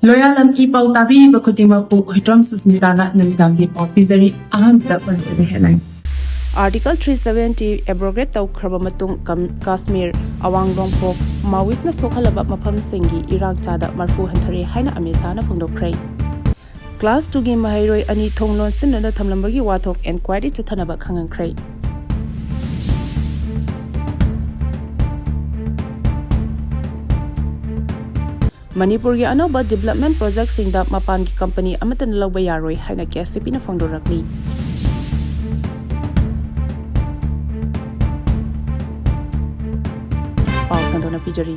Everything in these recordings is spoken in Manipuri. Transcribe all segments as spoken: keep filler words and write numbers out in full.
ꯂꯣꯌꯥꯂꯝ ꯏ ꯄꯥꯎ ꯇꯥꯕꯤꯔꯤꯕ ꯈꯨꯗꯤꯡꯃꯛꯄꯨ ꯍꯨꯏꯗ꯭ꯔꯣꯝ ꯁꯨꯁꯃꯤꯇꯥꯅ ꯅꯨꯃꯤꯗꯥꯡꯒꯤ ꯄꯥꯎ ꯄꯤꯖꯔꯤ꯫ ꯑꯍꯥꯟꯕꯗ Manipuri headline꯫ Article three seventy abrogate ꯇꯧꯈ꯭ꯔꯕ ꯃꯇꯨꯡ ꯀꯝ-, ꯀꯥꯁꯃꯤꯔ, ꯑꯋꯥꯡ ꯅꯣꯡꯄꯣꯛ, Maoistꯅ ꯁꯣꯛꯍꯜꯂꯕ ꯃꯐꯝꯁꯤꯡꯒꯤ ꯏꯔꯥꯡ ꯆꯥꯗ ꯃꯔꯐꯨ ꯍꯟꯊꯔꯦ ꯍꯥꯏꯅ ꯑꯃꯤꯠ ꯁꯥꯍꯅ ꯐꯣꯡꯗꯣꯛꯈ꯭ꯔꯦ꯫ Class twoꯒꯤ ꯃꯍꯩꯔꯣꯏ ꯑꯅꯤ ꯊꯣꯡ ꯂꯣꯟꯁꯤꯟꯗꯨꯅ ꯊꯝꯂꯝꯕꯒꯤ ꯋꯥꯊꯣꯛ enquiry ꯆꯠꯊꯅꯕ ꯈꯪꯍꯟꯈ꯭ꯔꯦ꯫ ꯃꯅꯤꯄꯨꯔꯒꯤ ꯑꯅꯧꯕ development projectꯁꯤꯡꯗ ꯃꯄꯥꯟꯒꯤ company ꯑꯃꯠꯇꯅ ꯂꯧꯕ ꯌꯥꯔꯣꯏ ꯍꯥꯏꯅ KCPꯅ ꯐꯣꯡꯗꯣꯔꯛꯂꯤ꯫ ꯄꯥꯎ ꯁꯟꯗꯣꯛꯅ ꯄꯤꯖꯔꯤ꯫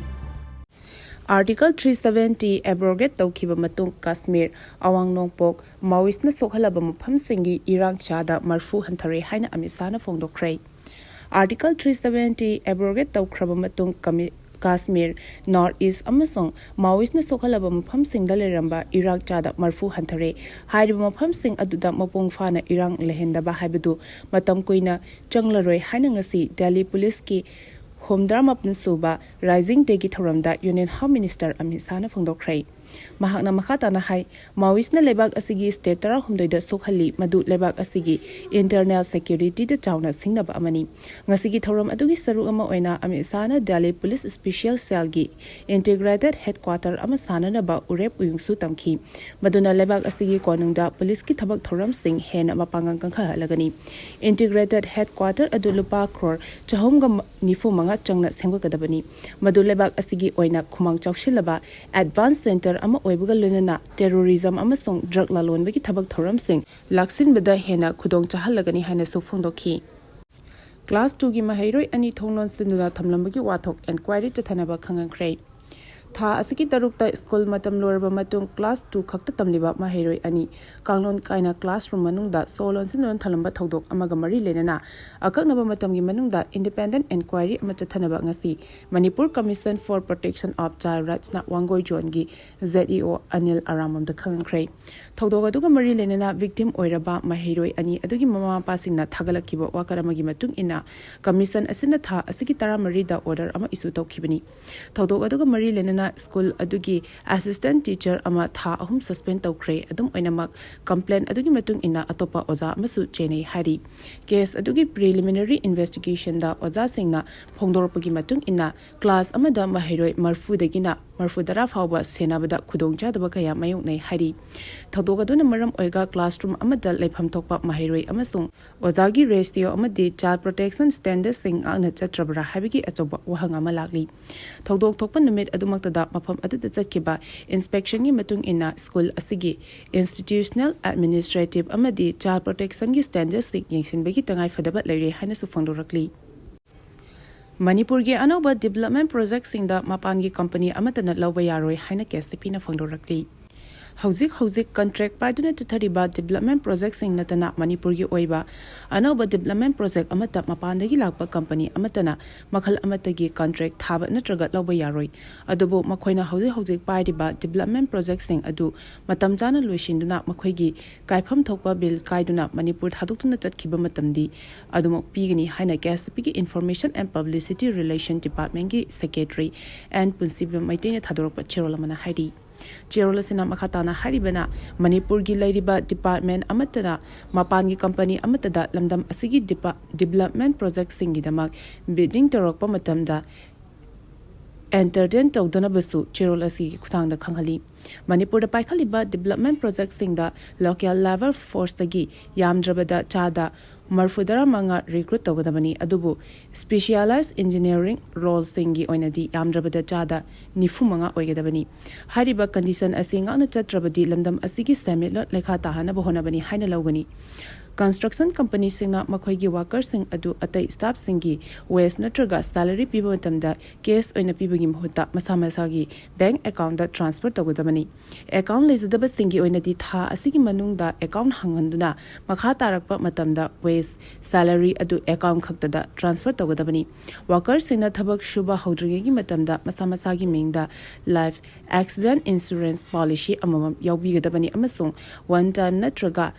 Article three seventy abrogate ꯇꯧꯈꯤꯕ ꯃꯇꯨꯡ ꯀꯥꯁꯃꯤꯔ, ꯑꯋꯥꯡ ꯅꯣꯡꯄꯣꯛ, Maoistꯅ ꯁꯣꯛꯍꯜꯂꯕ ꯃꯐꯝꯁꯤꯡꯒꯤ ꯏꯔꯥꯡ ꯆꯥꯗ ꯃꯔꯐꯨ ꯍꯟꯊꯔꯦ ꯍꯥꯏꯅ Amit ꯁꯥꯍꯅ ꯐꯣꯡꯗꯣꯛꯈ꯭ꯔꯦ꯫ Article three seventy abrogate ꯇꯧꯈ꯭ꯔꯕ ꯃꯇꯨꯡ ꯀꯃꯤ-, ꯀꯥꯁꯃꯤꯔ, North East ꯑꯃꯁꯨꯡ Maoistꯅ ꯁꯣꯛꯍꯜꯂꯕ ꯃꯐꯝꯁꯤꯡꯗ ꯂꯩꯔꯝꯕ ꯏꯔꯥꯡ ꯆꯥꯗ ꯃꯔꯐꯨ ꯍꯟꯊꯔꯦ꯫ ꯍꯥꯏꯔꯤꯕ ꯃꯐꯝꯁꯤꯡ ꯑꯗꯨꯗ ꯃꯄꯨꯡ ꯐꯥꯅ ꯏꯔꯥꯡ ꯂꯩꯍꯟꯗꯕ ꯍꯥꯏꯕꯗꯨ ꯃꯇꯝ ꯀꯨꯏꯅ ꯆꯪꯂꯔꯣꯏ ꯍꯥꯏꯅ ꯉꯁꯤ ꯗꯦꯜꯂꯤ ꯄꯨꯂꯤꯁꯀꯤ ꯍꯨꯝꯗ꯭ꯔꯥ ꯃꯥꯄꯟ ꯁꯨꯕ Rising Dayꯒꯤ ꯊꯧꯔꯝꯗ Union Home Minister ꯑꯃꯤꯠ ꯁꯥꯍꯅ ꯐꯣꯡꯗꯣꯛꯈ꯭ꯔꯦ꯫ ꯃꯍꯥꯛꯅ ꯃꯈꯥ ꯇꯥꯅ ꯍꯥꯏ, Maoistꯅ ꯂꯩꯕꯥꯛ ꯑꯁꯤꯒꯤ state ꯇꯔꯥꯍꯨꯝꯗꯣꯏꯗ ꯁꯣꯛꯍꯜꯂꯤ, ꯃꯗꯨ ꯂꯩꯕꯥꯛ ꯑꯁꯤꯒꯤ internal securityꯗ ꯆꯥꯎꯅ ꯁꯤꯡꯅꯕ ꯑꯃꯅꯤ꯫ ꯉꯁꯤꯒꯤ ꯊꯧꯔꯝ ꯑꯗꯨꯒꯤ ꯁꯔꯨꯛ ꯑꯃ ꯑꯣꯏꯅ ꯑꯃꯤꯠ ꯁꯥꯍꯅ ꯗꯦꯜꯂꯤ ꯄꯨꯂꯤꯁ special cellꯒꯤ integrated headquarter ꯑꯃ ꯁꯥꯅꯅꯕ ꯎꯔꯦꯞ ꯎꯌꯨꯡꯁꯨ ꯇꯝꯈꯤ, ꯃꯗꯨꯅ ꯂꯩꯕꯥꯛ ꯑꯁꯤꯒꯤ ꯀꯣꯅꯨꯡꯗ ꯄꯨꯂꯤꯁꯀꯤ ꯊꯕꯛ ꯊꯧꯔꯝꯁꯤꯡ ꯍꯦꯟꯅ ꯃꯄꯥꯡꯒꯜ ꯀꯟꯈꯠꯍꯜꯂꯒꯅꯤ꯫ Integrated headquarter ꯑꯗꯨ ꯂꯨꯄꯥ ꯀ꯭ꯔꯣꯔ ꯆꯍꯨꯝꯒ ꯅꯤꯐꯨ ꯃꯉꯥ ꯆꯪꯅ ꯁꯦꯝꯒꯠꯀꯗꯕꯅꯤ, ꯃꯗꯨ ꯂꯩꯕꯥꯛ ꯑꯁꯤꯒꯤ ꯑꯣꯏꯅ ꯈꯨꯃꯥꯡ ꯆꯥꯎꯁꯤꯜꯂꯕ advance center ꯑꯃ ꯑꯣꯏꯕꯒ ꯂꯣꯏꯅꯅ terrorism ꯑꯃꯁꯨꯡ drug ꯂꯂꯣꯟꯕꯒꯤ ꯊꯕꯛ ꯊꯧꯔꯝꯁꯤꯡ ꯂꯥꯛꯁꯤꯟꯕꯗ ꯍꯦꯟꯅ ꯈꯨꯗꯣꯡ ꯆꯥꯍꯜꯂꯒꯅꯤ ꯍꯥꯏꯅꯁꯨ ꯐꯣꯡꯗꯣꯛꯈꯤ꯫ Class twoꯒꯤ ꯃꯍꯩꯔꯣꯏ ꯑꯅꯤ ꯊꯣꯡ ꯂꯣꯟꯁꯤꯟꯗꯨꯅ ꯊꯝꯂꯝꯕꯒꯤ ꯋꯥꯊꯣꯛ enquiry ꯆꯠꯊꯅꯕ ꯈꯪꯍꯟꯈ꯭ꯔꯦ꯫ ꯊꯥ ꯑꯁꯤꯒꯤ ꯇꯔꯨꯛꯇ ꯁ꯭ꯀꯨꯜ ꯃꯇꯝ ꯂꯣꯏꯔꯕ ꯃꯇꯨꯡ class two ꯈꯛꯇ ꯇꯝꯂꯤꯕ ꯃꯍꯩꯔꯣꯏ ꯑꯅꯤ ꯀꯥꯡꯂꯣꯟ ꯀꯥꯏꯅ classroom ꯃꯅꯨꯡꯗ ꯁꯣ ꯂꯣꯟꯁꯤꯟꯗꯨꯅ ꯊꯝꯂꯝꯕ ꯊꯧꯗꯣꯛ ꯑꯃꯒ ꯃꯔꯤ ꯂꯩꯅꯅ ꯑꯀꯛꯅꯕ ꯃꯇꯝꯒꯤ ꯃꯅꯨꯡꯗ independent enquiry ꯑꯃ ꯆꯠꯊꯅꯕ ꯉꯁꯤ Manipur Commission for Protection of Child Rightsꯅ Wangoi zoneꯒꯤ ZEO Anil ꯑꯔꯥꯝꯕꯝꯗ ꯈꯪꯍꯟꯈ꯭ꯔꯦ꯫ ꯊꯧꯗꯣꯛ ꯑꯗꯨꯒ ꯃꯔꯤ ꯂꯩꯅꯅ victim ꯑꯣꯏꯔꯕ ꯃꯍꯩꯔꯣꯏ ꯑꯅꯤ ꯑꯗꯨꯒꯤ ꯃꯃꯥ ꯃꯄꯥꯁꯤꯡꯅ ꯊꯥꯒꯠꯂꯛꯈꯤꯕ ꯋꯥꯀꯠ ꯑꯃꯒꯤ ꯃꯇꯨꯡ ꯏꯟꯅ, commission ꯑꯁꯤꯅ ꯊꯥ ꯑꯁꯤꯒꯤ ꯇꯔꯥꯃꯔꯤꯗ order ꯑꯃ issue ꯇꯧꯈꯤꯕꯅꯤ꯫ ꯊꯧꯗꯣꯛ ꯑꯗꯨꯒ ꯃꯔꯤ ꯂꯩꯅꯅ ꯁ꯭ꯀꯨꯜ ꯑꯗꯨꯒꯤ assistant teacher ꯑꯃ ꯊꯥ ꯑꯍꯨꯝ suspend ꯇꯧꯈ꯭ꯔꯦ꯫ ꯑꯗꯨꯝ ꯑꯣꯏꯅꯃꯛ, complaint ꯑꯗꯨꯒꯤ ꯃꯇꯨꯡ ꯏꯟꯅ ꯑꯇꯣꯞꯄ ꯑꯣꯖꯥ ꯑꯃꯁꯨ ꯆꯦꯟꯅꯩ ꯍꯥꯏꯔꯤ꯫ Case ꯑꯗꯨꯒꯤ preliminary investigationꯗ ꯑꯣꯖꯥꯁꯤꯡꯅ ꯐꯣꯡꯗꯣꯔꯛꯄꯒꯤ ꯃꯇꯨꯡ ꯏꯟꯅ, class ꯑꯃꯗ ꯃꯍꯩꯔꯣꯏ ꯃꯔꯐꯨꯗꯒꯤꯅ ꯃꯔꯐꯨꯇꯔꯥ ꯐꯥꯎꯕ ꯁꯦꯟꯅꯕꯗ ꯈꯨꯗꯣꯡꯆꯥꯗꯕ ꯀꯌꯥ ꯃꯥꯌꯣꯛꯅꯩ ꯍꯥꯏꯔꯤ꯫ ꯊꯧꯗꯣꯛ ꯑꯗꯨꯅ ꯃꯔꯝ ꯑꯣꯏꯔꯒ classroom ꯑꯃꯗ ꯂꯩꯐꯝ ꯊꯣꯛꯄ ꯃꯍꯩꯔꯣꯏ ꯑꯃꯁꯨꯡ ꯑꯣꯖꯥꯒꯤ ratio ꯑꯃꯗꯤ child protection standardsꯁꯤꯡ ꯉꯥꯛꯅ ꯆꯠꯇ꯭ꯔꯕ꯭ꯔꯥ ꯍꯥꯏꯕꯒꯤ ꯑꯆꯧꯕ ꯋꯥꯍꯪ ꯑꯃ ꯂꯥꯛꯂꯤ꯫ ꯊꯧꯗꯣꯛ ꯊꯣꯛꯄ ꯅꯨꯃꯤꯠ ꯑꯗꯨꯃꯛꯇꯗ ꯃꯐꯝ ꯑꯗꯨꯗ ꯆꯠꯈꯤꯕ inspectionꯒꯤ ꯃꯇꯨꯡ ꯏꯟꯅ, ꯁ꯭ꯀꯨꯜ ꯑꯁꯤꯒꯤ institutional, administrative ꯑꯃꯗꯤ child protectionꯒꯤ standardsꯁꯤꯡ ꯌꯦꯡꯁꯤꯟꯕꯒꯤ ꯇꯉꯥꯏꯐꯗꯕ ꯂꯩꯔꯦ ꯍꯥꯏꯅꯁꯨ ꯐꯣꯡꯗꯣꯔꯛꯂꯤ꯫ ꯃꯅꯤꯄꯨꯔꯒꯤ ꯑꯅꯧꯕ development projectꯁꯤꯡꯗ ꯃꯄꯥꯟꯒꯤ company ꯑꯃꯠꯇꯅ ꯂꯧꯕ ꯌꯥꯔꯣꯏ ꯍꯥꯏꯅ KSTPꯅ ꯐꯣꯡꯗꯣꯔꯛꯂꯤ꯫ ꯍꯧꯖꯤꯛ ꯍꯧꯖꯤꯛ contract ꯄꯥꯏꯗꯨꯅ ꯆꯠꯊꯔꯤꯕ development projectꯁꯤꯡ ꯅꯠꯇꯅ ꯃꯅꯤꯄꯨꯔꯒꯤ ꯑꯣꯏꯕ ꯑꯅꯧꯕ development project ꯑꯃꯠꯇ ꯃꯄꯥꯟꯗꯒꯤ ꯂꯥꯛꯄ company ꯑꯃꯠꯇꯅ ꯃꯈꯜ ꯑꯃꯠꯇꯒꯤ contract ꯊꯥꯕ ꯅꯠꯇ꯭ꯔꯒ ꯂꯧꯕ ꯌꯥꯔꯣꯏ꯫ ꯑꯗꯨꯕꯨ ꯃꯈꯣꯏꯅ ꯍꯧꯖꯤꯛ ꯍꯧꯖꯤꯛ ꯄꯥꯏꯔꯤꯕ development projectꯁꯤꯡ ꯑꯗꯨ ꯃꯇꯝ ꯆꯥꯅ ꯂꯣꯏꯁꯤꯟꯗꯨꯅ ꯃꯈꯣꯏꯒꯤ ꯀꯥꯏꯐꯝ ꯊꯣꯛꯄ bill ꯀꯥꯏꯗꯨꯅ ꯃꯅꯤꯄꯨꯔ ꯊꯥꯗꯣꯛꯇꯨꯅ ꯆꯠꯈꯤꯕ ꯃꯇꯝꯗꯤ ꯑꯗꯨꯃꯛ ꯄꯤꯒꯅꯤ ꯍꯥꯏꯅ KSTPꯒꯤ Information and Publicity Relation Departmentꯀꯤ Secretary N ꯄꯨꯟꯁꯤꯕ ꯃꯩꯇꯩꯅ ꯊꯥꯗꯣꯔꯛꯄ ꯆꯦꯔꯣꯜ ꯑꯃꯅ ꯍꯥꯏꯔꯤ꯫ ꯆꯦꯔꯣꯜ ꯑꯁꯤꯅ ꯃꯈꯥ ꯇꯥꯅ ꯍꯥꯏꯔꯤꯕꯅ, ꯃꯅꯤꯄꯨꯔꯒꯤ ꯂꯩꯔꯤꯕ department ꯑꯃꯠꯇꯅ ꯃꯄꯥꯟꯒꯤ company ꯑꯃꯠꯇꯗ ꯂꯝꯗꯝ ꯑꯁꯤꯒꯤ depa-, development projectꯁꯤꯡꯒꯤꯗꯃꯛ bidding ꯇꯧꯔꯛꯄ ꯃꯇꯝꯗ entertain ꯇꯧꯗꯅꯕꯁꯨ ꯆꯦꯔꯣꯜ ꯑꯁꯤꯒꯤ ꯈꯨꯠꯊꯥꯡꯗ ꯈꯪꯍꯜꯂꯤ꯫ ꯃꯅꯤꯄꯨꯔꯗ ꯄꯥꯏꯈꯠꯂꯤꯕ development projectꯁꯤꯡꯗ local labour forceꯇꯒꯤ ꯌꯥꯝꯗ꯭ꯔꯕꯗ ꯆꯥꯗ ꯃꯔꯐꯨꯇꯔꯥ ꯃꯉꯥ recruit ꯇꯧꯒꯗꯕꯅꯤ, ꯑꯗꯨꯕꯨ specialised engineering roleꯁꯤꯡꯒꯤ ꯑꯣꯏꯅꯗꯤ ꯌꯥꯝꯗ꯭ꯔꯕꯗ ꯆꯥꯗ ꯅꯤꯐꯨ ꯃꯉꯥ ꯑꯣꯏꯒꯗꯕꯅꯤ꯫ ꯍꯥꯏꯔꯤꯕ condition ꯑꯁꯤ ꯉꯥꯛꯅ ꯆꯠꯇ꯭ꯔꯕꯗꯤ ꯂꯝꯗꯝ ꯑꯁꯤꯒꯤ ꯁꯦꯟꯃꯤꯠꯂꯣꯟ ꯂꯩꯈꯥ ꯇꯥꯍꯟꯅꯕ ꯍꯣꯠꯅꯕꯅꯤ ꯍꯥꯏꯅ ꯂꯧꯒꯅꯤ꯫ Construction companyꯁꯤꯡꯅ ꯃꯈꯣꯏꯒꯤ workerꯁꯤꯡ ꯑꯗꯨ ꯑꯇꯩ staffꯁꯤꯡꯒꯤ wage ꯅꯠꯇ꯭ꯔꯒ salary ꯄꯤꯕ ꯃꯇꯝꯗ cash ꯑꯣꯏꯅ ꯄꯤꯕꯒꯤ ꯃꯍꯨꯠꯇ ꯃꯁꯥ ꯃꯁꯥꯒꯤ bank accountꯇ transfer ꯇꯧꯒꯗꯕꯅꯤ꯫ Account ꯂꯩꯖꯗꯕꯁꯤꯡꯒꯤ ꯑꯣꯏꯅꯗꯤ ꯊꯥ ꯑꯁꯤꯒꯤ ꯃꯅꯨꯡꯗ account ꯍꯥꯡꯍꯟꯗꯨꯅ ꯃꯈꯥ ꯇꯥꯔꯛꯄ ꯃꯇꯝꯗ wage, salary ꯑꯗꯨ account ꯈꯛꯇꯗ transfer ꯇꯧꯒꯗꯕꯅꯤ꯫ Workerꯁꯤꯡꯅ ꯊꯕꯛ ꯁꯨꯕ ꯍꯧꯗ꯭ꯔꯤꯉꯩꯒꯤ ꯃꯇꯝꯗ ꯃꯁꯥ ꯃꯁꯥꯒꯤ ꯃꯤꯡꯗ life accident insurance policy ꯑꯃꯃꯝ ꯌꯥꯎꯕꯤꯒꯗꯕꯅꯤ ꯑꯃꯁꯨꯡ one time ꯅꯠꯇ꯭ꯔꯒ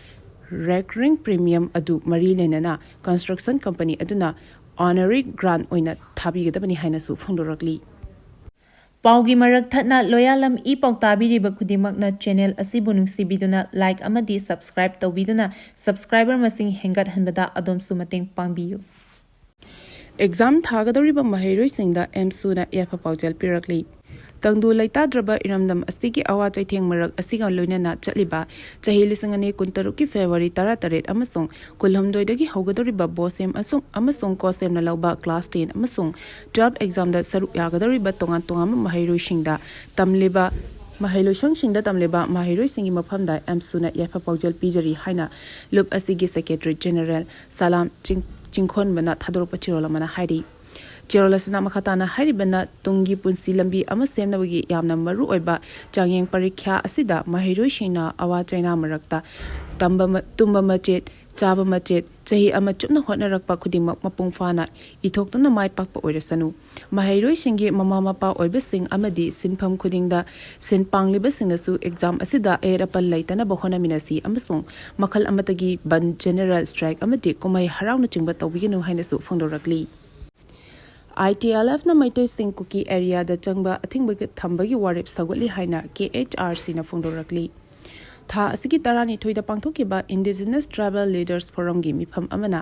recurring premium ꯑꯗꯨ ꯃꯔꯤ ꯂꯩꯅꯅ construction company ꯑꯗꯨꯅ honorary grant ꯑꯣꯏꯅ ꯊꯥꯕꯤꯒꯗꯕꯅꯤ ꯍꯥꯏꯅꯁꯨ ꯐꯣꯡꯗꯣꯔꯛꯂꯤ꯫ ꯄꯥꯎꯒꯤ ꯃꯔꯛ ꯊꯠꯅ ꯂꯣꯌꯥꯂꯝ ꯏ ꯄꯥꯎ ꯇꯥꯕꯤꯔꯤꯕ ꯈꯨꯗꯤꯡꯃꯛꯅ channel ꯑꯁꯤꯕꯨ ꯅꯨꯡꯁꯤꯕꯤꯗꯨꯅ like ꯑꯃꯗꯤ subscribe ꯇꯧꯕꯤꯗꯨꯅ subscriber ꯃꯁꯤꯡ ꯍꯦꯟꯒꯠꯍꯟꯕꯗ ꯑꯗꯣꯝꯁꯨ ꯃꯇꯦꯡ ꯄꯥꯡꯕꯤꯌꯨ꯫ ꯑꯦꯛꯖꯥꯝ ꯊꯥꯒꯗꯧꯔꯤꯕ ꯃꯍꯩꯔꯣꯏꯁꯤꯡꯗ ꯑꯦꯝꯁꯨꯅ ꯌꯥꯏꯐ ꯄꯥꯎꯖꯦꯜ ꯄꯤꯔꯛꯂꯤ꯫ ꯇꯪꯗꯨ ꯂꯩꯇꯥꯗ꯭ꯔꯕ ꯏꯔꯝꯗꯝ ꯑꯁꯤꯒꯤ ꯑꯋꯥ ꯆꯩꯊꯦꯡ ꯃꯔꯛ ꯑꯁꯤꯒ ꯂꯣꯏꯅꯅ ꯆꯠꯂꯤꯕ ꯆꯍꯤ ꯂꯤꯁꯤꯡ ꯑꯅꯤ ꯀꯨꯟꯇꯔꯨꯛꯀꯤ ꯐꯦꯕ꯭ꯔꯨꯋꯥꯔꯤ ꯇꯔꯥꯇꯔꯦꯠ ꯑꯃꯁꯨꯡ ꯀꯨꯟꯍꯨꯝꯗꯣꯏꯗꯒꯤ ꯍꯧꯒꯗꯧꯔꯤꯕ ꯕꯣꯁꯦꯝ ꯑꯁꯨꯝ ꯑꯃꯁꯨꯡ ꯀꯣꯁꯦꯝꯅ ꯂꯧꯕ class ten ꯑꯃꯁꯨꯡ twelve examꯗ ꯁꯔꯨꯛ ꯌꯥꯒꯗꯧꯔꯤꯕ ꯇꯣꯉꯥꯟ ꯇꯣꯉꯥꯟꯕ ꯃꯍꯩꯔꯣꯏꯁꯤꯡꯗ ꯇꯝꯂꯤꯕ ꯃꯍꯩꯂꯣꯏꯁꯪꯁꯤꯡꯗ ꯇꯝꯂꯤꯕ ꯃꯍꯩꯔꯣꯏꯁꯤꯡꯒꯤ ꯃꯐꯝꯗ ꯑꯦꯝꯁꯨꯅ ꯌꯥꯏꯐ ꯄꯥꯎꯖꯦꯜ ꯄꯤꯖꯔꯤ ꯍꯥꯏꯅ ꯂꯨꯞ ꯑꯁꯤꯒꯤ secretary general ꯁꯂꯥꯝ ꯆꯤꯡ-, ꯆꯤꯡꯈꯣꯟꯕꯅ ꯊꯥꯗꯣꯔꯛꯄ ꯆꯦꯔꯣꯜ ꯑꯃꯅ ꯍꯥꯏꯔꯤ꯫ ꯆꯦꯔꯣꯜ ꯑꯁꯤꯅ ꯃꯈꯥ ꯇꯥꯅ ꯍꯥꯏꯔꯤꯕꯅ ꯇꯨꯡꯒꯤ ꯄꯨꯟꯁꯤ ꯂꯝꯕꯤ ꯑꯃ ꯁꯦꯝꯅꯕꯒꯤ ꯌꯥꯝꯅ ꯃꯔꯨ ꯑꯣꯏꯕ ꯆꯥꯡꯌꯦꯡ ꯄꯔꯤꯈ꯭ꯌꯥ ꯑꯁꯤꯗ ꯃꯍꯩꯔꯣꯏꯁꯤꯡꯅ ꯑꯋꯥ ꯆꯩꯅꯥ ꯃꯔꯛꯇ ꯇꯝꯕ ꯃ-, ꯇꯨꯝꯕ ꯃꯆꯦꯠ, ꯆꯥꯕ ꯃꯆꯦꯠ, ꯆꯍꯤ ꯑꯃ ꯆꯨꯞꯅ ꯍꯣꯠꯅꯔꯛꯄ ꯈꯨꯗꯤꯡꯃꯛ ꯃꯄꯨꯡ ꯐꯥꯅ ꯏꯊꯣꯛꯇꯨꯅ ꯃꯥꯏ ꯄꯥꯛꯄ ꯑꯣꯏꯔꯁꯅꯨ꯫ ꯃꯍꯩꯔꯣꯏꯁꯤꯡꯒꯤ ꯃꯃꯥ ꯃꯄꯥ ꯑꯣꯏꯕꯁꯤꯡ ꯑꯃꯗꯤ ꯁꯤꯟꯐꯝ ꯈꯨꯗꯤꯡꯗ ꯁꯤꯟ ꯄꯥꯡꯂꯤꯕꯁꯤꯡꯅꯁꯨ ꯑꯦꯛꯖꯥꯝ ꯑꯁꯤꯗ ꯑꯌꯦꯠ ꯑꯄꯟ ꯂꯩꯇꯅꯕ ꯍꯣꯠꯅꯃꯤꯟꯅꯁꯤ ꯑꯃꯁꯨꯡ ꯃꯈꯜ ꯑꯃꯠꯇꯒꯤ ꯕꯟ, general strike ꯑꯃꯗꯤ ꯀꯨꯝꯍꯩ ꯍꯔꯥꯎꯅꯆꯤꯡꯕ ꯇꯧꯕꯤꯒꯅꯨ ꯍꯥꯏꯅꯁꯨ ꯐꯣꯡꯗꯣꯔꯛꯂꯤ꯫ ITLFꯅ ꯃꯩꯇꯩꯁꯤꯡ ꯀꯨꯀꯤ areaꯗ ꯆꯪꯕ ꯑꯊꯤꯡꯕ ꯊꯝꯕꯒꯤ ꯋꯥꯔꯦꯞ ꯁꯧꯒꯠꯂꯤ ꯍꯥꯏꯅ KHRCꯅ ꯐꯣꯡꯗꯣꯔꯛꯂꯤ꯫ ꯊꯥ ꯑꯁꯤꯒꯤ ꯇꯔꯥꯅꯤꯊꯣꯏꯗ ꯄꯥꯡꯊꯣꯛꯈꯤꯕ Indigenous Tribal Leaders Forumꯒꯤ ꯃꯤꯐꯝ ꯑꯃꯅ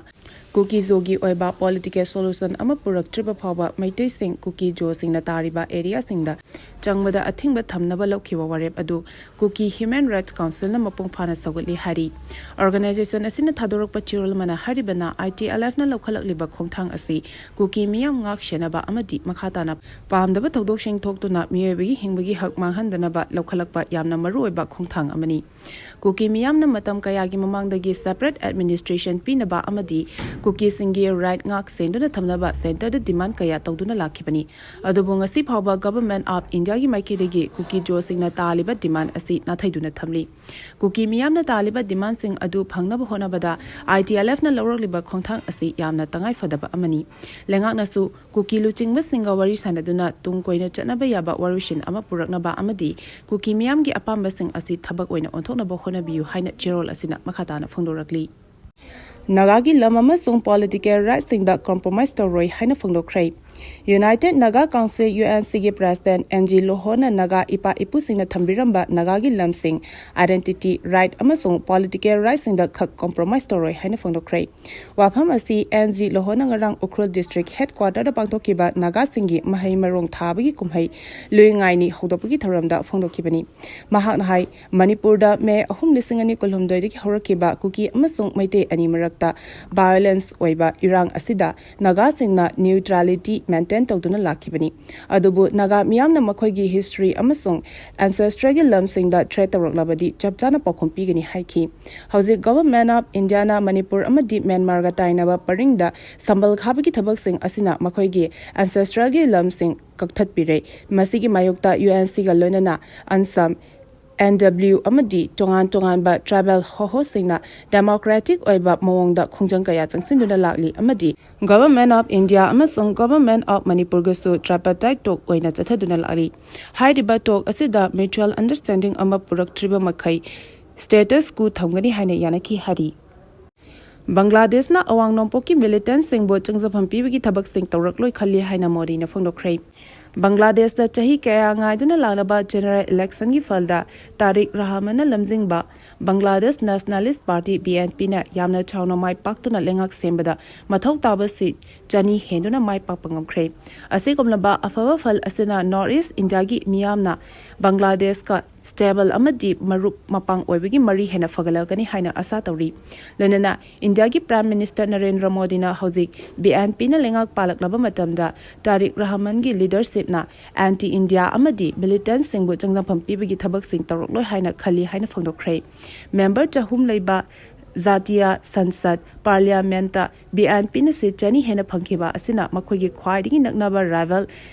ꯀꯨꯀꯤ ꯖꯣꯒꯤ ꯑꯣꯏꯕ political solution ꯑꯃ ꯄꯨꯔꯛꯇ꯭ꯔꯤꯕ ꯐꯥꯎꯕ ꯃꯩꯇꯩꯁꯤꯡ ꯀꯨꯀꯤ ꯖꯣꯁꯤꯡꯅ ꯇꯥꯔꯤꯕ areaꯁꯤꯡꯗ ꯆꯪꯕꯗ ꯑꯊꯤꯡꯕ ꯊꯝꯅꯕ ꯂꯧꯈꯤꯕ ꯋꯥꯔꯦꯞ ꯑꯗꯨ ꯀꯨꯀꯤ Human Rights Councilꯅ ꯃꯄꯨꯡ ꯐꯥꯅ ꯁꯧꯒꯠꯂꯤ ꯍꯥꯏꯔꯤ꯫ Organization ꯑꯁꯤꯅ ꯊꯥꯗꯣꯔꯛꯄ ꯆꯦꯔꯣꯜ ꯑꯃꯅ ꯍꯥꯏꯔꯤꯕꯅ ITLFꯅ ꯂꯧꯈꯠꯂꯛꯂꯤꯕ ꯈꯣꯡꯊꯥꯡ ꯑꯁꯤ ꯀꯨꯀꯤ ꯃꯤꯌꯥꯝ ꯉꯥꯛ ꯁꯦꯟꯅꯕ ꯑꯃꯗꯤ ꯃꯈꯥ ꯇꯥꯅ ꯄꯥꯝꯗꯕ ꯊꯧꯗꯣꯛꯁꯤꯡ ꯊꯣꯛꯇꯨꯅ ꯃꯤꯑꯣꯏꯕꯒꯤ ꯍꯤꯡꯕꯒꯤ ꯍꯛ ꯃꯥꯡꯍꯟꯗꯅꯕ ꯂꯧꯈꯠꯂꯛꯄ ꯌꯥꯝꯅ ꯃꯔꯨꯑꯣꯏꯕ ꯈꯣꯡꯊꯥꯡ ꯑꯃꯅꯤ꯫ ꯀꯨꯀꯤ ꯃꯤꯌꯥꯝꯅ ꯃꯇꯝ ꯀꯌꯥꯒꯤ ꯃꯃꯥꯡꯗꯒꯤ separate administration ꯄꯤꯅꯕ ꯑꯃꯗꯤ ꯀꯨꯀꯤꯁꯤꯡꯒꯤ right ꯉꯥꯛ ꯁꯦꯟꯗꯨꯅ ꯊꯝꯅꯕ centreꯗ demand ꯀꯌꯥ ꯇꯧꯗꯨꯅ ꯂꯥꯛꯈꯤꯕꯅꯤ꯫ ꯑꯗꯨꯕꯨ ꯉꯁꯤ ꯐꯥꯎꯕ Government of Indiaꯒꯤ ꯃꯥꯏꯀꯩꯗꯒꯤ ꯀꯨꯀꯤ ꯖꯣꯁꯤꯡꯅ ꯇꯥꯜꯂꯤꯕ demand ꯑꯁꯤ ꯅꯥꯊꯩꯗꯨꯅ ꯊꯝꯂꯤ꯫ ꯀꯨꯀꯤ ꯃꯤꯌꯥꯝꯅ ꯇꯥꯜꯂꯤꯕ demandꯁꯤꯡ ꯑꯗꯨ ꯐꯪꯅꯕ ꯍꯣꯠꯅꯕꯗ ITLFꯅ ꯂꯧꯔꯛꯂꯤꯕ ꯈꯣꯡꯊꯥꯡ ꯑꯁꯤ ꯌꯥꯝꯅ ꯇꯉꯥꯏꯐꯗꯕ ꯑꯃꯅꯤ꯫ ꯂꯩꯉꯥꯛꯅꯁꯨ ꯀꯨꯀꯤ ꯂꯨꯆꯤꯡꯕꯁꯤꯡꯒ ꯋꯥꯔꯤ ꯁꯥꯅꯗꯨꯅ ꯇꯨꯡ ꯀꯣꯏꯅ ꯆꯠꯅꯕ ꯌꯥꯕ ꯋꯥꯔꯣꯏꯁꯤꯟ ꯑꯃ ꯄꯨꯔꯛꯅꯕ ꯑꯃꯗꯤ ꯀꯨꯀꯤ ꯃꯤꯌꯥꯝꯒꯤ ꯑꯄꯥꯝꯕꯁꯤꯡ ꯑꯁꯤ ꯊꯕꯛ ꯑꯣꯏꯅ ꯑꯣꯟꯊꯣꯛꯅꯕ ꯍꯣꯠꯅꯕꯤꯌꯨ ꯍꯥꯏꯅ ꯆꯦꯔꯣꯜ ꯑꯁꯤꯅ ꯃꯈꯥ ꯇꯥꯅ ꯐꯣꯡꯗꯣꯔꯛꯂꯤ꯫ ꯅꯥꯒꯥꯒꯤ ꯂꯝ ꯑꯃꯁꯨꯡ political rightꯁꯤꯡꯗ compromise ꯇꯧꯔꯣꯏ ꯍꯥꯏꯅ ꯐꯣꯡꯗꯣꯛꯈ꯭ꯔꯦ꯫ United Naga Council, UNCꯒꯤ President N G ꯂꯣꯍꯣꯅ Naga ꯏꯄꯥ ꯏꯄꯨꯁꯤꯡꯅ ꯊꯝꯕꯤꯔꯝꯕ ꯅꯥꯒꯥꯒꯤ ꯂꯝꯁꯤꯡ, identity, right ꯑꯃꯁꯨꯡ political rightꯁꯤꯡꯗ ꯈꯛ compromise ꯇꯧꯔꯣꯏ ꯍꯥꯏꯅ ꯐꯣꯡꯗꯣꯛꯈ꯭ꯔꯦ꯫ ꯋꯥꯐꯝ ꯑꯁꯤ N G ꯂꯣꯍꯣꯅ ꯉꯔꯥꯡ ꯎꯈ꯭ꯔꯨꯜ district headquarterꯗ ꯄꯥꯡꯊꯣꯛꯈꯤꯕ ꯅꯥꯒꯥꯁꯤꯡꯒꯤ ꯃꯍꯩ ꯃꯔꯣꯡ ꯊꯥꯕꯒꯤ ꯀꯨꯝꯍꯩ ꯂꯨꯏ ꯉꯥꯏꯅꯤ ꯍꯧꯗꯣꯛꯄꯒꯤ ꯊꯧꯔꯝꯗ ꯐꯣꯡꯗꯣꯛꯈꯤꯕꯅꯤ꯫ ꯃꯍꯥꯛꯅ ꯍꯥꯏ, ꯃꯅꯤꯄꯨꯔꯗ ꯃꯦ ꯑꯍꯨꯝ, ꯂꯤꯁꯤꯡ ꯑꯅꯤ ꯀꯨꯟꯍꯨꯝꯗꯣꯏꯗꯒꯤ ꯍꯧꯔꯛꯈꯤꯕ ꯀꯨꯀꯤ ꯑꯃꯁꯨꯡ ꯃꯩꯇꯩ ꯑꯅꯤ ꯃꯔꯛꯇ violence ꯑꯣꯏꯕ ꯏꯔꯥꯡ ꯑꯁꯤꯗ ꯅꯥꯒꯥꯁꯤꯡꯅ neutrality maintain ꯇꯧꯗꯨꯅ ꯂꯥꯛꯈꯤꯕꯅꯤ꯫ ꯑꯗꯨꯕꯨ ꯅꯥꯒꯥ ꯃꯤꯌꯥꯝꯅ ꯃꯈꯣꯏꯒꯤ history ꯑꯃꯁꯨꯡ ancestralꯒꯤ ꯂꯝꯁꯤꯡꯗ threat ꯇꯧꯔꯛꯂꯕꯗꯤ ꯆꯞ ꯆꯥꯅ ꯄꯥꯎꯈꯨꯝ ꯄꯤꯒꯅꯤ ꯍꯥꯏꯈꯤ꯫ ꯍꯧꯖꯤꯛ Government of Indiaꯅ ꯃꯅꯤꯄꯨꯔ ꯑꯃꯗꯤ ꯃ꯭ꯌꯥꯟꯃꯥꯔꯒ ꯇꯥꯏꯅꯕ ꯄꯔꯤꯡꯗ ꯁꯝꯕꯜ ꯈꯥꯕꯒꯤ ꯊꯕꯛꯁꯤꯡ ꯑꯁꯤꯅ ꯃꯈꯣꯏꯒꯤ ancestralꯒꯤ ꯂꯝꯁꯤꯡ ꯀꯛꯊꯠꯄꯤꯔꯦ꯫ ꯃꯁꯤꯒꯤ ꯃꯥꯌꯣꯛꯇ UNCꯒ ꯂꯣꯏꯅꯅ ANSAM, N W ꯑꯃꯗꯤ ꯇꯣꯉꯥꯟ ꯇꯣꯉꯥꯟꯕ tribal ꯍꯣꯍꯣꯁꯤꯡꯅ democratic ꯑꯣꯏꯕ ꯃꯑꯣꯡꯗ ꯈꯣꯡꯖꯪ ꯀꯌꯥ ꯆꯪꯁꯤꯟꯗꯨꯅ ꯂꯥꯛꯂꯤ ꯑꯃꯗꯤ Government of India ꯑꯃꯁꯨꯡ Government of ꯃꯅꯤꯄꯨꯔꯒꯁꯨ tripartite talk ꯑꯣꯏꯅ ꯆꯠꯊꯗꯨꯅ ꯂꯥꯛꯂꯤ꯫ ꯍꯥꯏꯔꯤꯕ talk ꯑꯁꯤꯗ mutual understanding ꯑꯃ ꯄꯨꯔꯛꯇ꯭ꯔꯤꯕ ꯃꯈꯩ status quo ꯊꯝꯒꯅꯤ ꯍꯥꯏꯅ ꯌꯥꯅꯈꯤ ꯍꯥꯏꯔꯤ꯫ ꯕꯪꯒ꯭ꯂꯥꯗꯦꯁꯅ ꯑꯋꯥꯡ ꯅꯣꯡꯄꯣꯛꯀꯤ militantꯁꯤꯡꯕꯨ ꯆꯪꯖꯐꯝ ꯄꯤꯕꯒꯤ ꯊꯕꯛꯁꯤꯡ ꯇꯧꯔꯛꯂꯣꯏ ꯈꯜꯂꯤ ꯍꯥꯏꯅ ꯃꯣꯗꯤꯅ ꯐꯣꯡꯗꯣꯛꯈ꯭ꯔꯦ꯫ ꯕꯪꯒ꯭ꯂꯥꯗꯦꯁꯇ ꯆꯍꯤ ꯀꯌꯥ ꯉꯥꯏꯗꯨꯅ ꯂꯥꯛꯂꯕ general electionꯒꯤ ꯐꯜꯗ ꯇꯥꯔꯤꯛ ꯔꯍꯃꯟꯅ ꯂꯝꯖꯤꯡꯕ Bangladesh Nationalist Party, BNPꯅ ꯌꯥꯝꯅ ꯆꯥꯎꯅ ꯃꯥꯏ ꯄꯥꯛꯇꯨꯅ ꯂꯩꯉꯥꯛ ꯁꯦꯝꯕꯗ ꯃꯊꯧ ꯇꯥꯕ seat ꯆꯅꯤ ꯍꯦꯟꯗꯨꯅ ꯃꯥꯏ ꯄꯥꯛꯄ ꯉꯝꯈ꯭ꯔꯦ꯫ ꯑꯁꯤꯒꯨꯝꯂꯕ ꯑꯐꯕ ꯐꯜ ꯑꯁꯤꯅ North East Indiaꯒꯤ ꯃꯤꯌꯥꯝꯅ ꯕꯪꯒ꯭ꯂꯥꯗꯦꯁꯀ stable ꯑꯃꯗꯤ ꯃꯔꯨꯞ ꯃꯄꯥꯡ ꯑꯣꯏꯕꯒꯤ ꯃꯔꯤ ꯍꯦꯟꯅ ꯐꯒꯠꯂꯛꯀꯅꯤ ꯍꯥꯏꯅ ꯑꯁꯥ ꯇꯧꯔꯤ꯫ ꯂꯣꯏꯅꯅ ꯏꯟꯗꯤꯌꯥꯒꯤ Prime Minister ꯅꯔꯦꯟꯗ꯭ꯔ ꯃꯣꯗꯤꯅ ꯍꯧꯖꯤꯛ BNPꯅ ꯂꯩꯉꯥꯛ ꯄꯥꯜꯂꯛꯂꯕ ꯃꯇꯝꯗ ꯇꯥꯔꯤꯛ ꯔꯍꯃꯟꯒꯤ leadershipꯅ anti India ꯑꯃꯗꯤ militantꯁꯤꯡꯕꯨ ꯆꯪꯖꯐꯝ ꯄꯤꯕꯒꯤ ꯊꯕꯛꯁꯤꯡ ꯇꯧꯔꯛꯂꯣꯏ ꯍꯥꯏꯅ ꯈꯜꯂꯤ ꯍꯥꯏꯅ ꯐꯣꯡꯗꯣꯛꯈ꯭ꯔꯦ꯫ Member ꯆꯍꯨꯝ ꯂꯩꯕ ꯖꯥꯇꯤꯌꯥ ꯁꯟꯁꯗ Parliamentꯇ BNPꯅ seat ꯆꯅꯤ ꯍꯦꯟꯅ ꯐꯪꯈꯤꯕ ꯑꯁꯤꯅ ꯃꯈꯣꯏꯒꯤ ꯈ꯭ꯋꯥꯏꯗꯒꯤ ꯅꯛꯅꯕ rival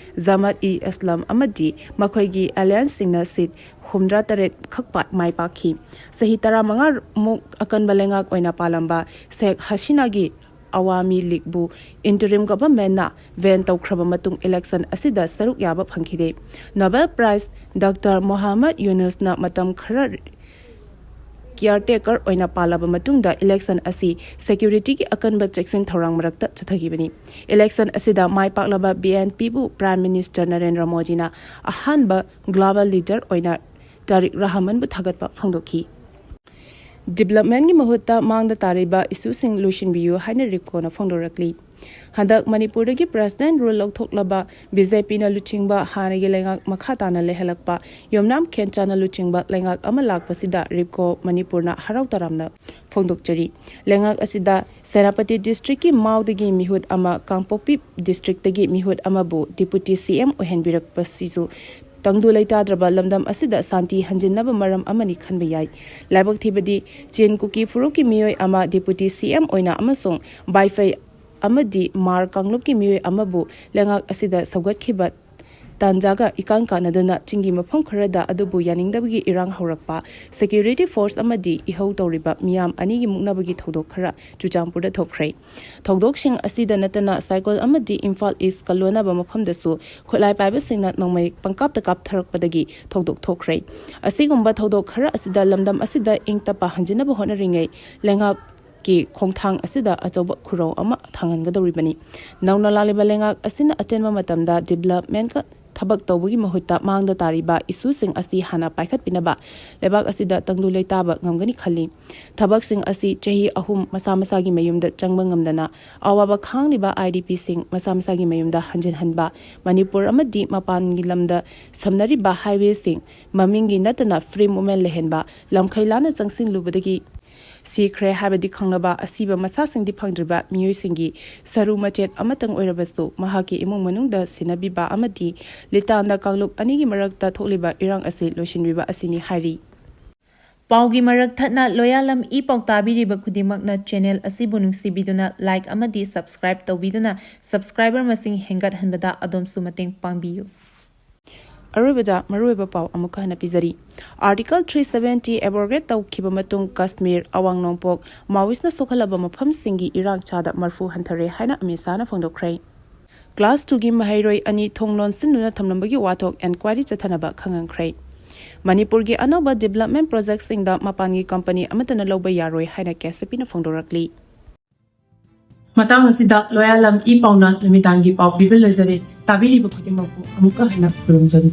ꯖꯃꯥꯠ-ꯏ-ꯏꯁꯂꯥꯝ ꯑꯃꯗꯤ ꯃꯈꯣꯏꯒꯤ allianceꯁꯤꯡꯅ seat ꯍꯨꯝꯗ꯭ꯔꯥ ꯇꯔꯦꯠ ꯈꯛ ꯄꯥ-, ꯃꯥꯏ ꯄꯥꯛꯈꯤ꯫ ꯆꯍꯤ ꯇꯔꯥꯃꯉꯥ ꯃꯨꯛ ꯑꯀꯟꯕ ꯂꯩꯉꯥꯛ ꯑꯣꯏꯅ ꯄꯥꯜꯂꯝꯕ ꯁꯦꯈ ꯍꯁꯤꯅꯥꯒꯤ ꯑꯋꯥꯃꯤ ꯂꯤꯒꯕꯨ interim governmentꯅ vent ꯇꯧꯈ꯭ꯔꯕ ꯃꯇꯨꯡ election ꯑꯁꯤꯗ ꯁꯔꯨꯛ ꯌꯥꯕ ꯐꯪꯈꯤꯗꯦ꯫ Nobel Prize Doctor ꯃꯣꯍꯝꯃꯗ ꯌꯨꯅꯨꯁꯅ ꯃꯇꯝ ꯈꯔ ꯀꯤꯌꯥꯔ ꯇꯦꯀꯔ ꯑꯣꯏꯅ ꯄꯥꯜꯂꯕ ꯃꯇꯨꯡꯗ ꯏꯂꯦꯛꯁꯟ ꯑꯁꯤ ꯁꯦꯀ꯭ꯌꯨꯔꯤꯇꯤꯒꯤ ꯑꯀꯟꯕ ꯆꯦꯛꯁꯤꯟ ꯊꯧꯔꯥꯡ ꯃꯔꯛꯇ ꯆꯠꯊꯈꯤꯕꯅꯤ꯫ ꯏꯂꯦꯛꯁꯟ ꯑꯁꯤꯗ ꯃꯥꯏ ꯄꯥꯛꯂꯕ ꯕꯤ ꯑꯦꯟ ꯄꯤꯕꯨ ꯄ꯭ꯔꯥꯏꯝ ꯃꯤꯅꯤꯁꯇꯔ ꯅꯔꯦꯟꯗ꯭ꯔ ꯃꯣꯗꯤꯅ ꯑꯍꯥꯟꯕ ꯒ꯭ꯂꯣꯕꯦꯜ ꯂꯤꯗꯔ ꯑꯣꯏꯅ ꯇꯥꯔꯤꯛ ꯔꯍꯃꯟꯕꯨ ꯊꯥꯒꯠꯄ ꯐꯣꯡꯗꯣꯛꯈꯤ꯫ ꯗꯤꯕꯦꯂꯞꯃꯦꯟꯒꯤ ꯃꯍꯨꯠꯇ ꯃꯥꯡꯗ ꯇꯥꯔꯤꯕ ꯏꯁꯨꯁꯤꯡ ꯂꯣꯏꯁꯤꯟꯕꯤꯌꯨ ꯍꯥꯏꯅ ꯔꯤꯞꯀꯣꯅ ꯐꯣꯡꯗꯣꯔꯛꯂꯤ꯫ ꯍꯟꯗꯛ ꯃꯅꯤꯄꯨꯔꯗꯒꯤ ꯄ꯭ꯔꯁꯤꯗꯦꯟ ꯔꯨꯜ ꯂꯧꯊꯣꯛꯂꯕ ꯕꯤ ꯖꯦ ꯄꯤꯅ ꯂꯨꯆꯤꯡꯕ ꯍꯥꯟꯅꯒꯤ ꯂꯩꯉꯥꯛ ꯃꯈꯥ ꯇꯥꯅ ꯂꯩꯍꯜꯂꯛꯄ ꯌꯨꯝꯅꯥꯝ ꯈꯦꯟꯆꯥꯅ ꯂꯨꯆꯤꯡꯕ ꯂꯩꯉꯥꯛ ꯑꯃ ꯂꯥꯛꯄꯁꯤꯗ ꯔꯤꯞꯀꯣ ꯃꯅꯤꯄꯨꯔꯅ ꯍꯔꯥꯎ ꯇꯔꯥꯝꯅ ꯐꯣꯡꯗꯣꯛꯆꯔꯤ꯫ ꯂꯩꯉꯥꯛ ꯑꯁꯤꯗ ꯁꯦꯅꯥꯄꯇꯤ ꯗꯤꯁꯇ꯭ꯔꯤꯛꯀꯤ ꯃꯥꯎꯗꯒꯤ ꯃꯤꯍꯨꯠ ꯑꯃ, ꯀꯥꯡꯄꯣꯛꯄꯤ ꯗꯤꯁꯇ꯭ꯔꯤꯛꯇꯒꯤ ꯃꯤꯍꯨꯠ ꯑꯃꯕꯨ ꯗꯤꯄꯨꯇꯤ ꯁꯤ ꯑꯦꯝ ꯑꯣꯏꯍꯟꯕꯤꯔꯛꯄꯁꯤꯁꯨ ꯇꯪꯗꯨ ꯂꯩꯇꯥꯗ꯭ꯔꯕ ꯂꯝꯗꯝ ꯑꯁꯤꯗ ꯁꯥꯟꯇꯤ ꯍꯟꯖꯤꯟꯅꯕ ꯃꯔꯝ ꯑꯃꯅꯤ ꯈꯟꯕ ꯌꯥꯏ꯫ ꯂꯥꯏꯕꯛ ꯊꯤꯕꯗꯤ ꯆꯤꯟ ꯀꯨꯀꯤ ꯐꯨꯔꯨꯞꯀꯤ ꯃꯤꯑꯣꯏ ꯑꯃ ꯗꯤꯄꯨꯇꯤ ꯁꯤ ꯑꯦꯝ ꯑꯣꯏꯅ ꯑꯃꯁꯨꯡ ꯕꯥꯏꯐꯩ ꯑꯃꯗꯤ ꯃꯥꯔ ꯀꯥꯡꯂꯨꯞꯀꯤ ꯃꯤꯑꯣꯏ ꯑꯃꯕꯨ ꯂꯩꯉꯥꯛ ꯑꯁꯤꯗ ꯁꯧꯒꯠꯈꯤꯕ ꯇꯥꯟꯖꯥꯒ ꯏꯀꯥꯟ ꯀꯥꯟꯅꯗꯅ ꯆꯤꯡꯒꯤ ꯃꯐꯝ ꯈꯔꯗ ꯑꯗꯨꯕꯨ ꯌꯥꯅꯤꯡꯗꯕꯒꯤ ꯏꯔꯥꯡ ꯍꯧꯔꯛꯄ, ꯁꯦꯀ꯭ꯌꯨꯔꯤꯇꯤ ꯐꯣꯔꯁ ꯑꯃꯗꯤ ꯏꯍꯧ ꯇꯧꯔꯤꯕ ꯃꯤꯌꯥꯝ ꯑꯅꯤꯒꯤ ꯃꯨꯛꯅꯕꯒꯤ ꯊꯧꯗꯣꯛ ꯈꯔ ꯆꯨꯔꯆꯥꯟꯄꯨꯔꯗ ꯊꯣꯛꯈ꯭ꯔꯦ꯫ ꯊꯧꯗꯣꯛꯁꯤꯡ ꯑꯁꯤꯗ ꯅꯠꯇꯅ ꯁꯥꯏꯀꯜ ꯑꯃꯗꯤ ꯏꯝꯐꯥꯜ ꯏꯁꯀ ꯂꯣꯟꯅꯕ ꯃꯐꯝꯗꯁꯨ ꯈꯨꯠꯂꯥꯏ ꯄꯥꯏꯕꯁꯤꯡꯅ ꯅꯣꯡꯃꯩ ꯄꯪꯀꯥꯞꯇ ꯀꯥꯞꯊꯔꯛꯄꯗꯒꯤ ꯊꯧꯗꯣꯛ ꯊꯣꯛꯈ꯭ꯔꯦ꯫ ꯑꯁꯤꯒꯨꯝꯕ ꯊꯧꯗꯣꯛ ꯈꯔ ꯑꯁꯤꯗ ꯂꯝꯗꯝ ꯑꯁꯤꯗ ꯏꯪ ꯇꯞꯄ ꯍꯟꯖꯤꯟꯅꯕ ꯍꯣꯠꯅꯔꯤꯉꯩ ꯂꯩꯉꯥꯛꯀꯤ ꯈꯣꯡꯊꯥꯡ ꯑꯁꯤꯗ ꯑꯆꯧꯕ ꯈꯨꯔꯧ ꯑꯃ ꯊꯥꯡꯍꯟꯒꯗꯧꯔꯤꯕꯅꯤ꯫ ꯅꯧꯅ ꯂꯥꯛꯂꯤꯕ ꯂꯩꯉꯥꯛ ꯑꯁꯤꯅ ꯑꯇꯦꯟꯕ ꯃꯇꯝꯗ ꯗꯤꯕꯦꯂꯞꯃꯦꯟꯒ ꯊꯕꯛ ꯇꯧꯕꯒꯤ ꯃꯍꯨꯠꯇ ꯃꯥꯡꯗ ꯇꯥꯔꯤꯕ ꯏꯁꯨꯁꯤꯡ ꯑꯁꯤ ꯍꯥꯟꯅ ꯄꯥꯏꯈꯠꯄꯤꯅꯕ ꯂꯩꯕꯥꯛ ꯑꯁꯤꯗ ꯇꯪꯗꯨ ꯂꯩꯇꯥꯕ ꯉꯝꯒꯅꯤ ꯈꯜꯂꯤ꯫ ꯊꯕꯛꯁꯤꯡ ꯑꯁꯤ ꯆꯍꯤ ꯑꯍꯨꯝ ꯃꯁꯥ ꯃꯁꯥꯒꯤ ꯃꯌꯨꯝꯗ ꯆꯪꯕ ꯉꯝꯗꯅ ꯑꯋꯥꯕ ꯈꯥꯡꯂꯤꯕ ꯑꯥꯏ ꯗꯤ ꯄꯤꯁꯤꯡ ꯃꯁꯥ ꯃꯁꯥꯒꯤ ꯃꯌꯨꯝꯗ ꯍꯟꯖꯤꯟꯍꯟꯕ, ꯃꯅꯤꯄꯨꯔ ꯑꯃꯗꯤ ꯃꯄꯥꯟꯒꯤ ꯂꯝꯗ ꯁꯝꯅꯔꯤꯕ ꯍꯥꯏꯋꯦꯁꯤꯡ ꯃꯃꯤꯡꯒꯤ ꯅꯠꯇꯅ ꯐ꯭ꯔꯤ ꯃꯨꯞꯃꯦꯟ ꯂꯩꯍꯟꯕ, ꯂꯝꯈꯩ ꯂꯥꯟꯅ ꯆꯪꯁꯤꯜꯂꯨꯕꯗꯒꯤ ꯁꯤꯈ꯭ꯔꯦ ꯍꯥꯏꯕꯗꯤ ꯈꯪꯂꯕ ꯑꯁꯤꯕ ꯃꯁꯥꯁꯤꯡꯗꯤ ꯐꯪꯗ꯭ꯔꯤꯕ ꯃꯤꯑꯣꯏꯁꯤꯡꯒꯤ ꯁꯔꯨ ꯃꯆꯦꯠ ꯑꯃꯇꯪ ꯑꯣꯏꯔꯕꯁꯨ ꯃꯍꯥꯛꯀꯤ ꯏꯃꯨꯡ ꯃꯅꯨꯡꯗ ꯁꯤꯟꯅꯕꯤꯕ ꯑꯃꯗꯤ ꯂꯤꯇꯥꯟꯗ ꯀꯥꯡꯂꯨꯞ ꯑꯅꯤꯒꯤ ꯃꯔꯛꯇ ꯊꯣꯛꯂꯤꯕ ꯏꯔꯥꯡ ꯑꯁꯤ ꯂꯣꯏꯁꯤꯟꯕꯤꯕ ꯑꯁꯤꯅꯤ ꯍꯥꯏꯔꯤ꯫ ꯄꯥꯎꯒꯤ ꯃꯔꯛ ꯊꯠꯅ ꯂꯣꯌꯥꯂꯝ ꯏ ꯄꯥꯎ ꯇꯥꯕꯤꯔꯤꯕ ꯈꯨꯗꯤꯡꯃꯛꯅ ꯆꯦꯅꯦꯜ ꯑꯁꯤꯕꯨ ꯅꯨꯡꯁꯤꯕꯤꯗꯨꯅ ꯂꯥꯏꯛ ꯑꯃꯗꯤ ꯁꯕꯁꯀ꯭ꯔꯥꯏꯕ ꯇꯧꯕꯤꯗꯨꯅ ꯁꯕꯁꯀ꯭ꯔꯥꯏꯕꯔ ꯃꯁꯤꯡ ꯍꯦꯟꯒꯠꯍꯟꯕꯗ ꯑꯗꯣꯝꯁꯨ ꯃꯇꯦꯡ ꯄꯥꯡꯕꯤꯌꯨ꯫ ꯑꯔꯣꯏꯕꯗ ꯃꯔꯨꯑꯣꯏꯕ ꯄꯥꯎ ꯑꯃꯨꯛꯀ ꯍꯟꯅ ꯄꯤꯖꯔꯤ꯫ ꯑꯥꯔꯇꯤꯀꯜ ꯊ꯭ꯔꯤ ꯁꯕꯦꯟꯇꯤ ꯑꯦꯕ꯭ꯔꯣꯒꯦꯠ ꯇꯧꯈꯤꯕ ꯃꯇꯨꯡ ꯀꯁꯃꯤꯔ, ꯑꯋꯥꯡ ꯅꯣꯡꯄꯣꯛ, ꯃꯥꯋꯤꯁꯅ ꯁꯣꯛꯍꯜꯂꯕ ꯃꯐꯝꯁꯤꯡꯒꯤ ꯏꯔꯥꯡ ꯆꯥꯗ ꯃꯔꯐꯨ ꯍꯟꯊꯔꯦ ꯍꯥꯏꯅ ꯑꯃꯤꯠ ꯁꯥꯍꯅ ꯐꯣꯡꯗꯣꯛꯈ꯭ꯔꯦ꯫ ꯀ꯭ꯂꯥꯁ ꯇꯨꯒꯤ ꯃꯍꯩꯔꯣꯏ ꯑꯅꯤ ꯊꯣꯡ ꯂꯣꯟꯁꯤꯟꯗꯨꯅ ꯊꯝꯂꯝꯕꯒꯤ ꯋꯥꯊꯣꯛ ꯑꯦꯟꯀ꯭ꯋꯥꯏꯔꯤ ꯆꯠꯊꯅꯕ ꯈꯪꯍꯟꯈ꯭ꯔꯦ꯫ ꯃꯅꯤꯄꯨꯔꯒꯤ ꯑꯅꯧꯕ development projectꯁꯤꯡꯗ ꯃꯄꯥꯟꯒꯤ company ꯑꯃꯠꯇꯅ ꯂꯧꯕ ꯌꯥꯔꯣꯏ ꯍꯥꯏꯅ ꯀꯦ ꯑꯦꯁ ꯑꯦꯐ ꯄꯤꯅ ꯐꯣꯡꯗꯣꯔꯛꯂꯤ꯫ ꯃꯇꯥꯡ ꯑꯁꯤꯗ ꯂꯣꯌꯥꯂꯝ ꯏ ꯄꯥꯎꯅ ꯅꯨꯃꯤꯗꯥꯡꯒꯤ ꯄꯥꯎ ꯄꯤꯕ ꯂꯣꯏꯖꯔꯦ꯫ ꯇꯥꯕꯤꯔꯤꯕ ꯈꯨꯗꯤꯡꯃꯛꯄꯨ ꯑꯃꯨꯛꯀ ꯍꯟꯅ ꯈꯨꯔꯨꯝꯖꯔꯤ꯫